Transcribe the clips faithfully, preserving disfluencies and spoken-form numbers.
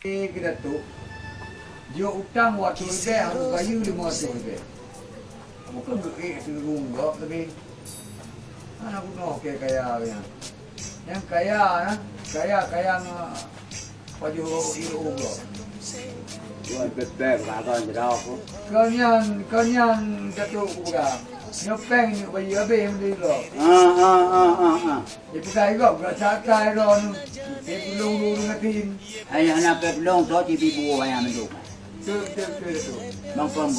Eh, keu Datuk, jok utang dua ratus ribèe, Abu Bayu lima ratus ribèe. Bukon geuék sigeurong gob leubeh. Hana bunoe keu kaya nyan. Nyang kaya, eh, kaya, kaya ngon pajoh irup gob. Tuan bèk-bèk, kagak jaweueb. Kon nyan, kon nyan, Datuk Kubuka. Nyoe péng nyoe bayeue habéh meudeh gob. Ah, ah, ah, ah, ah. Dipeugah gob, gata-gata droeneuh, peuet pulông dua ureueng gasien. Hai, hana peuet pulông, soe cit peuet pulông ayah mandum. Betul, betul, betul, betul. Bang Pom,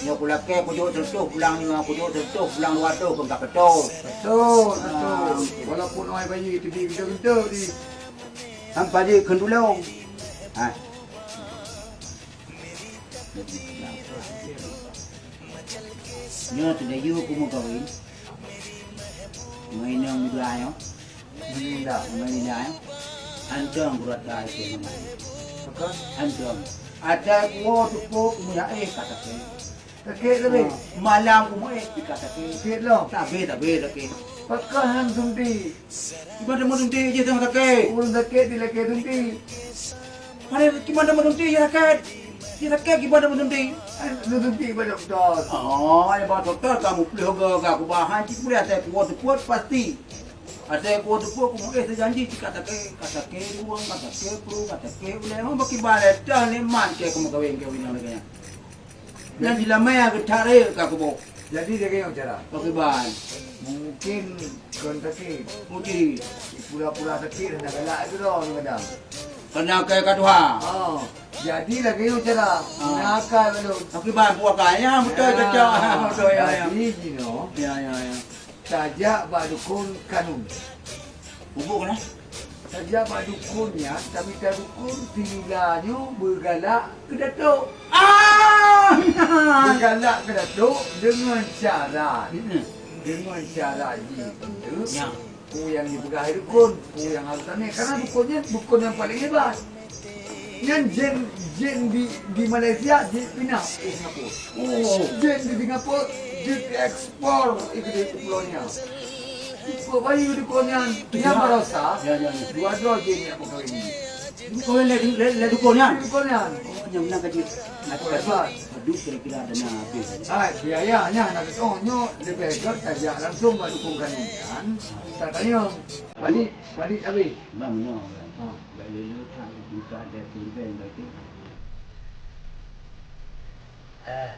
nyoe kulakèe kujok seureutôh, pulang nyoe kujok seureutôh, pulang dua ratus, kon ka beutôi. Betul, betul. Ah. Walaupun awai bayi itu di genta-genta di. Sampai di kendulong. Ha. Nyoe teuh laju kumeukawen. Ngon inong muda nyoe. Meuninggai, meuninggai. Hantom beurata itu namanya. Apa? Hantom. Ada dua tepuk meuyaéh kata ke. Sakét leubeh. Ah, malam kumeuéh di kata ke. Sakét lom. Tabe, tabe, tabe. Pakon han suntik? Kiban teuma suntik jih teuma sakét. Ureueng sakét dilakèe suntik. Pane kiban teuma suntik jih sakét. Jih sakét kiban teuma suntik. Ai, suntik bak dokto. Oh, ai bak dokto kamu peuleuh ga, ga kubahan cit peuleuh asai kuwoe teupot pasti. Asai kuwoe teupot kumeuéh teujanji cit ka sakét, ka sakét ruweueng, ka sakét pruet, ka sakét ulèe. Memang bak kiban lé dah nikmat keu kumeukawen keu inong lagèe nyan. Nyan jilamèe geutarek ka kuboh. Jadi lagèe nyoe cara. Pakriban? Mungkin kon sakét. Uji. Pura-pura sakét dan galak itu dah orang kadang. Kena ke ka tuha. Oh. Jadi lagèe nyoe cara. Ah. Nakal tu. Pakriban buah kaya betul, ah, cocok. Betul, ya, ya. Jadi jinoe. Ya, ya, ya. Tajak bak dukon kanun. Bubuk keunan? Tajak bak dukon nyan, tamita dukon sinila nyoe beugalak keu datuk. Ah! Beugalak keu datuk deungon syarat. Hmm. Deungon syarat jih. Ya. Peue nyang jipeugah lé dukon, peue nyang harôh tamè. Karena dukon nyan dukon nyang paleng hebat. Nyan jén, jén di, di Malaysia jipinah u Singapura. Oh. Jén di Singapura jiekspor i keudéh u pulo nyan. Iko bayeue dukon nyan, nyang barosa, ya, ya, ya, dua droe jén nyang meukawen nyan. Meukawen lé, lé, lé dukon nyan? Lé dukon nyan. Oh, nyang meunan ka jeuet. Dukon hebat. Padum kira-kira dana habéh? Hai, biaya nyan hana teutueng, nyoe leubeh gèt tajak langsung bak dukon kami nyan. Tatanyong. Balik, balik habéh. Bang, nyoe. Ha. Bak lé-lé that, buka ada kurban bak tu. Eh.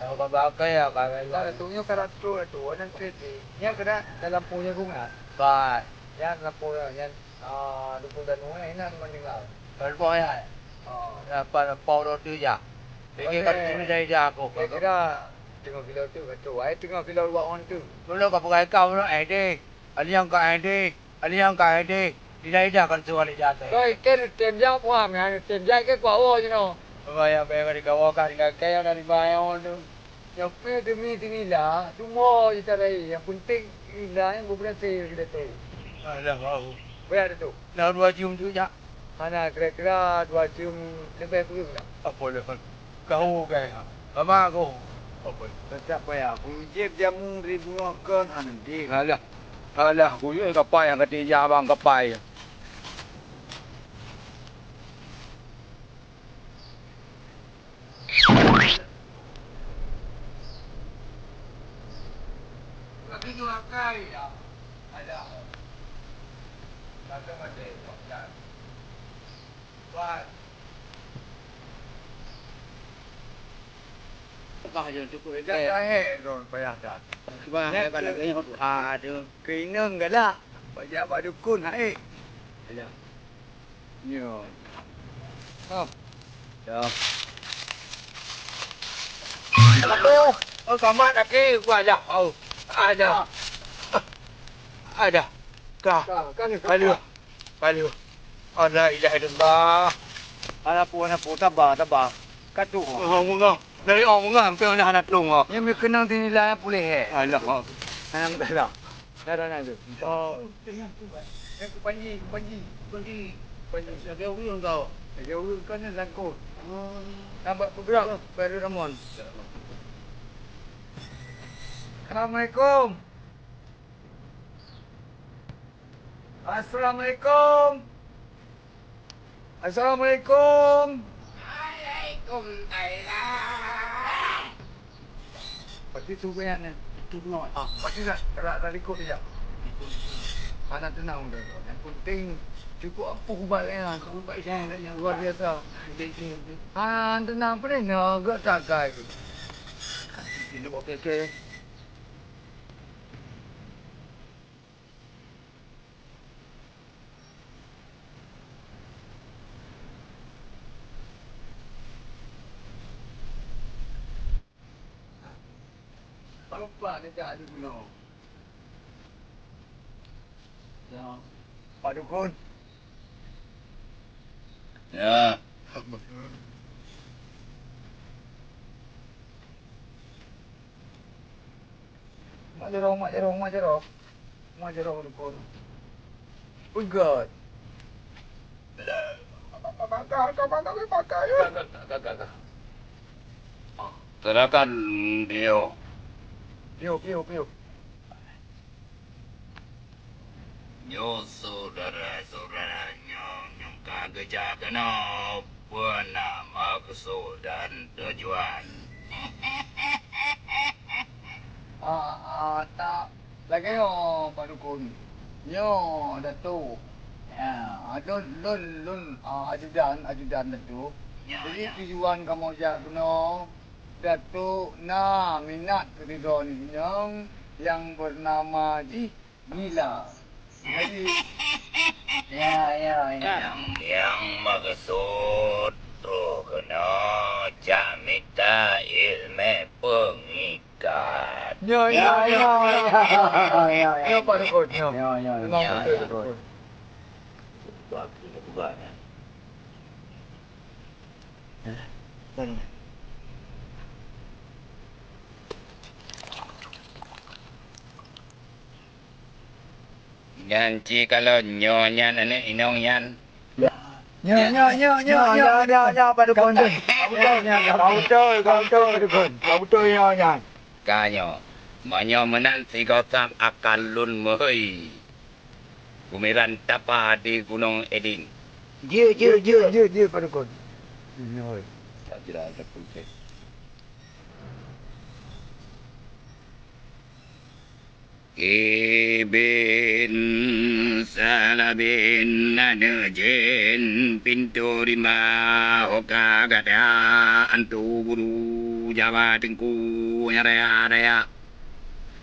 Apa khabar kau ya, kau ya? Ka tu nyoe ka ratu, ratu, orang tu. Nya kena dalam punya bunga. Ba. Ya, dalam punya, ya. Ah, dukon dan nyoe, enak teman tinggal. Kalau kau ya. Oh. Apa, apa orang tu ya? Okey. Fikir kat sini dari dia aku. Kira-kira tengok kilo tu, betul. Ai tengok kilo dua orang tu. Belum apa kau, belum, eh, deh. Aliyang ka éh deh, aliyang ka éh deh, lidah-lidah kan suah lé jateuh. Koi, keu tem jak puang, tem jak keu kuah woe jinoe. Bayang-bayang di kawa ka tinggai keu nyang dari bayang tu. Nyang pih demi tinila, cuma ita rai, yang penting ila yang berhasil kita tu. Alah, bau. Bayar tu. Nah, dua jam tu jak. Hana, kira-kira dua jam lebih kurang lah. Apa lé kon? Kau kai ha. Lama aku. Apa? Tetap payah. Aku jeb jamu ribu kon hana deh. Alah. Alah, aku yue kapai nyang kati ja abang kapai. Lagi dua kai ya. Alah. Kata mati. Bah, jom cukup. Dah, dah, eh, tu payah dah. Bah, eh, kalau kayaknya tu, ah, tu. Keinong galak. Pajak bak dukun, hai. Alah. Nyo. Oh. Dah. Aduh. Oh, kamat lagi. Wah, dah. Oh. Ada. Ada. Kah. Kah, kah ni, kah. Aduh. Aduh. La ilaha illallah. Hana peue, hana peue. Sabar, sabar. Ka tu. Oh, bunga. Dari oh, bunga hampir hana, hana tulông, oh. Nyang meukeunong tinilai puléh, eh. Alah, oh. Hana masalah. Dah, dah, dah tu. Oh. Eh, ku Panji, ku Panji, ku Panji. Panji. Lagèe ureueng kau. Lagèe ureueng kau ni langkot. Oh. Nampak bergerak, baru Ramon. Assalamualaikum. Assalamualaikum. Assalamualaikum. Waalaikumsalam. Pasti tu banyak ni. Tu semua. Ah, pasti dah, dah, dah ikut dia. Mana tenang dah. Yang penting cukup ampuh ubat ni. Ubat saya dah yang luar biasa. Ah, tenang, apa ni? Nah, agak tak gai. Hidup okey-okey. Lupa dia cak di gunung. Ya. Pak Dukun. Ya. Mak Jerong, Mak Jerong, Mak Jerong. Mak Jerong Dukun. Peugöt. Ka, ka, ka, ka, ka, ka, ya. Ka, ka, ka, ka, ka. Silakan, Tio. Piu, piu, piu. Nyoe syedara-syedara nyoe, nyoe ka geujak keunoe, peue na meukeusud dan tujuan? Ah, ah, tak lagèe nyoe, Pak Dukun. Nyoe, Datuk. Ya, lôn, lôn, lôn, ah, ajudan, ajudan Datuk. Ya, jadi, ya. Tujuan kamoe jak keunoe, Datuk na minat keu droeneuh nyang beunama jih Nila. Jadi, ya, ya, ya. Nyang, nyang meukeusud troh keunoe jak mita ileumèe peungikat. Ya, ya, ya, ya, ya, ya. Ya, Pak Dukun, ya. Ya, ya, ya. Memang betul, Pak Dukun. Nyan ci kalon nyoe nyan aneuk inong nyan. Nyoe, nyoe, nyoe, nyoe, nyoe, nyoe, nyoe, Pak Dukun. Ka beutôi, ka beutôi, ka beutôi, ka beutôi nyoe nyan. Ka nyoe, meunyoe meunan sigoe sab akan lôn meuhôi. Kumiran tapa di Gunong Eden. Jeuet, jeuet, jeuet, jeuet, jeuet, Pak Dukun. Nyoe. Tak kira ada pun. Kibin salabin aneuk jén pintoe rimba hoka gata antu buru Jawa Teungku nyang raya-raya.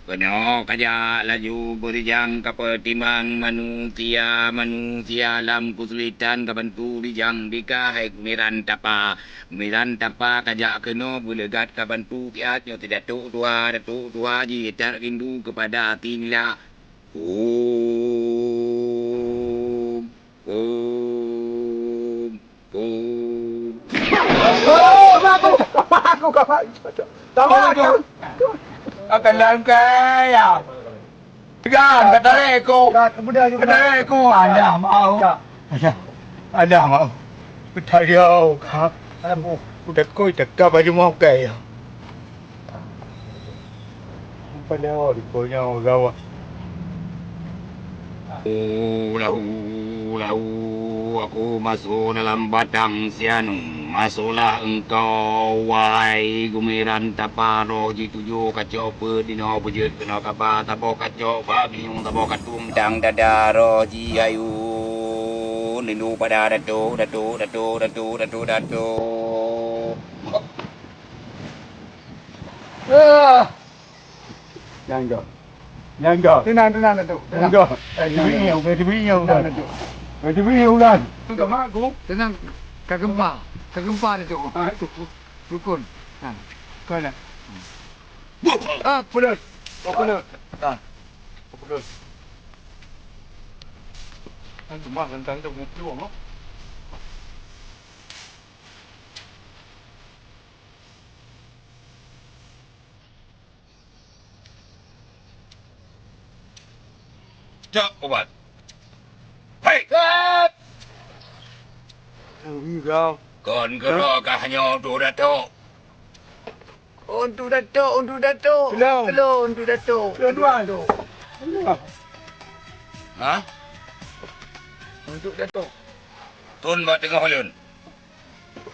Keunoe kajak laju beurijang ka peutimang manusia-manusia lam keusulitan ka bantu rijang dika hai Kumiran Tapa. Miran tapa kajak keunoe beuleugat ka bantu siat nyoe si Datuk Tuha, Datuk Tuha jih that rindu keupada si Nila. Kum, kum, kum. Oh, aku, aku, aku, aku. Tama, tama. Akan dalam kaya. Gan, ka tarek ku. Gan, mudah juga. Ka tarek ku. Alah, mau. Ya. Alah, alah, mau. Ka tarek ku. Aduh. Udah koi teka baju mau kaya. Padahal di konyol gawat. Oh, lahu, lahu, aku masuk dalam batang sianu. Masuklah engkau, wahai Gumiran Tapa, roh jituju kacok peuet dinoe beujeuet keunoe kaba, saboh kacok bak binyueng, saboh katueng dang dada, roh ji ayun. Rindu pada Datuk, Datuk, Datuk, Datuk, Datuk, Datuk. Ah! Nyang go. Nyang go. Tenang, tenang, Datuk. Nyang go. Tenang. Teubiet, teubiet, tenang, Datuk. Teubiet, ulan. Tenang. Ka gempa. Ka gempa, Datuk. Ah, tu. Dukun. Ha. Kau nak. Ah, pulut. Oh, pulut. Ah. Pulut. Kan cuma tentang tu buku, no? Cok ubat. Hei! Cut! Kon keudroe kah nyoe, Untuk Datuk? Untuk Datuk, Untuk Datuk. Tolong. Tolong, Untuk Datuk. Tolong, Tuan. Untuk Datuk. Ha? Untuk Datuk. Thon bak teungoh lôn.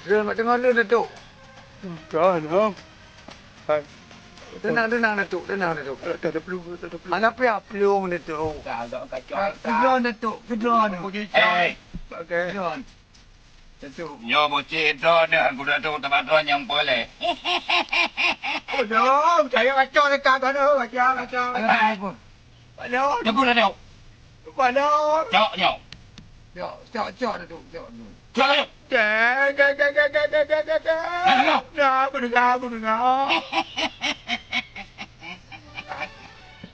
Thon bak teungoh lôn, Datuk. Ka, no. Hai. Teunang, teunang, Datuk. Teunang, Datuk. Tak ada perlu, tak ada perlu. Hana payah plueng, Datuk. Keudroe, Datuk. Keudroe. Hei. Keudroe. Datuk. Nyoe bucéh droeneuh, geutanyoe teuma droeneuh nyang peulée. Aduh, saya kacau dekat sana, kacau, kacau. Ayo, ayo, ayo. Aduh. Tunggu dah, Datuk. Aduh. Cok, nyoe. Cok, cok, cok, Datuk, cok. Cok, Datuk. Cek, cek, cek. Nah, aku dengar, aku dengar.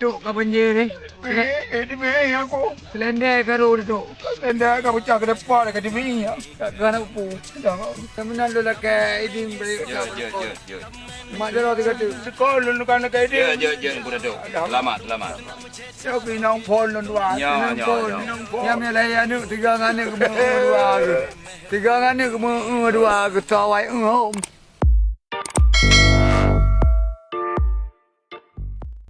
Tok ka banjir ni. Eh, eh, demi aku. Selendai ka rôh tu. Selendai ka pecah ke depan, ka demi ya. Tak kena upu. Dah. Meunan lôn lakèe idin bri. Jeuet, jeuet, jeuet, jeuet. Mak dara tiga tu. Sekolah lôn kan lakèe idin. Jeuet, jeuet, jeuet, Teungku Datuk. Selamat, selamat. Tapi nang phôn lôn dua. Ya, ya, ya. Nang phôn. Nyang layan aneuk tiga ngan aneuk keumeung dua. Tiga ngan aneuk keumeung dua, geutawai, eh, hom.